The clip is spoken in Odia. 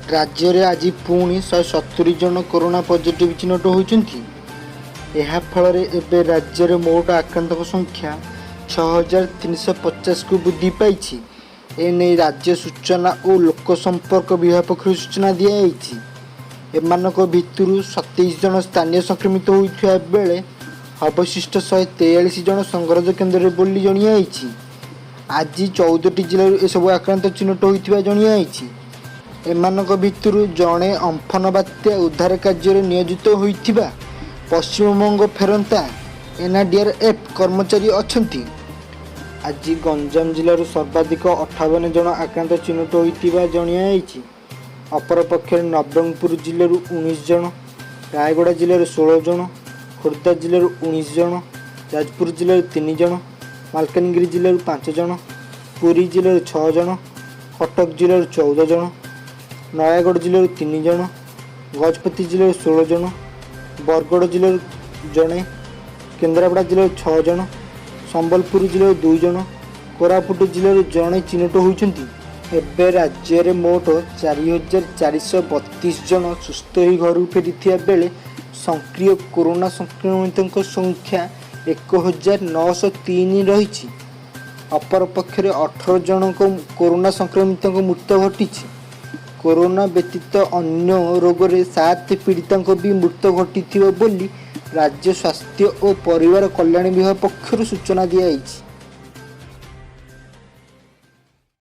ରାଜ୍ୟରେ ଆଜି ପୁଣି 170 ଜଣ କରୋନା ପଜିଟିଭ୍ ଚିହ୍ନଟ ହୋଇଛନ୍ତି। ଏହାଫଳରେ ଏବେ ରାଜ୍ୟରେ ମୋଟ ଆକ୍ରାନ୍ତଙ୍କ ସଂଖ୍ୟା 6350କୁ ବୃଦ୍ଧି ପାଇଛି। ଏନେଇ ରାଜ୍ୟ ସୂଚନା ଓ ଲୋକସମ୍ପର୍କ ବିଭାଗ ପକ୍ଷରୁ ସୂଚନା ଦିଆଯାଇଛି। ଏମାନଙ୍କ ଭିତରୁ 27 ଜଣ ସ୍ଥାନୀୟ ସଂକ୍ରମିତ ହୋଇଥିବା ବେଳେ ଅବଶିଷ୍ଟ 143 ଜଣ ସଙ୍ଗରୋଧ କେନ୍ଦ୍ରରେ ବୋଲି ଜଣାଯାଇଛି। ଆଜି 14ଟି ଜିଲ୍ଲାରୁ ଏସବୁ ଆକ୍ରାନ୍ତ ଚିହ୍ନଟ ହୋଇଥିବା ଜଣାଯାଇଛି। ଏମାନଙ୍କ ଭିତରୁ ଜଣେ ଅମ୍ଫନ ବାତ୍ୟା ଉଦ୍ଧାର କାର୍ଯ୍ୟରେ ନିୟୋଜିତ ହୋଇଥିବା ପଶ୍ଚିମବଙ୍ଗ ଫେରନ୍ତା ଏନ୍ଡିଆର୍ଏଫ୍ କର୍ମଚାରୀ ଅଛନ୍ତି। ଆଜି ଗଞ୍ଜାମ ଜିଲ୍ଲାରୁ ସର୍ବାଧିକ 58 ଜଣ ଆକ୍ରାନ୍ତ ଚିହ୍ନଟ ହୋଇଥିବା ଜଣାଯାଇଛି। ଅପରପକ୍ଷରେ ନବରଙ୍ଗପୁର ଜିଲ୍ଲାରୁ 19 ଜଣ, ରାୟଗଡ଼ା ଜିଲ୍ଲାରୁ 16 ଜଣ, ଖୋର୍ଦ୍ଧା ଜିଲ୍ଲାରୁ 19 ଜଣ, ଯାଜପୁର ଜିଲ୍ଲାରୁ ତିନି ଜଣ, ମାଲକାନଗିରି ଜିଲ୍ଲାରୁ ପାଞ୍ଚ ଜଣ, ପୁରୀ ଜିଲ୍ଲାରୁ ଛଅ ଜଣ, କଟକ ଜିଲ୍ଲାରୁ 14 ଜଣ, ନୟାଗଡ଼ ଜିଲ୍ଲାରୁ ତିନି ଜଣ, ଗଜପତି ଜିଲ୍ଲାରୁ 16 ଜଣ, ବରଗଡ଼ ଜିଲ୍ଲାରୁ ଜଣେ, କେନ୍ଦ୍ରାପଡ଼ା ଜିଲ୍ଲାରୁ ଛଅ ଜଣ, ସମ୍ବଲପୁର ଜିଲ୍ଲାରୁ ଦୁଇ ଜଣ, କୋରାପୁଟ ଜିଲ୍ଲାରୁ ଜଣେ ଚିହ୍ନଟ ହୋଇଛନ୍ତି। ଏବେ ରାଜ୍ୟରେ ମୋଟ 4432 ଜଣ ସୁସ୍ଥ ହୋଇ ଘରକୁ ଫେରିଥିବା ବେଳେ ସକ୍ରିୟ କରୋନା ସଂକ୍ରମିତଙ୍କ ସଂଖ୍ୟା 1903 ରହିଛି। ଅପରପକ୍ଷରେ 18 ଜଣଙ୍କ କରୋନା ସଂକ୍ରମିତଙ୍କ ମୃତ୍ୟୁ ଘଟିଛି। କରୋନା ବ୍ୟତୀତ ଅନ୍ୟ ରୋଗରେ ସାତ ପୀଡ଼ିତଙ୍କ ବି ମୃତ୍ୟୁ ଘଟିଥିବ ବୋଲି ରାଜ୍ୟ ସ୍ୱାସ୍ଥ୍ୟ ଓ ପରିବାର କଲ୍ୟାଣ ବିଭାଗ ପକ୍ଷରୁ ସୂଚନା ଦିଆଯାଇଛି।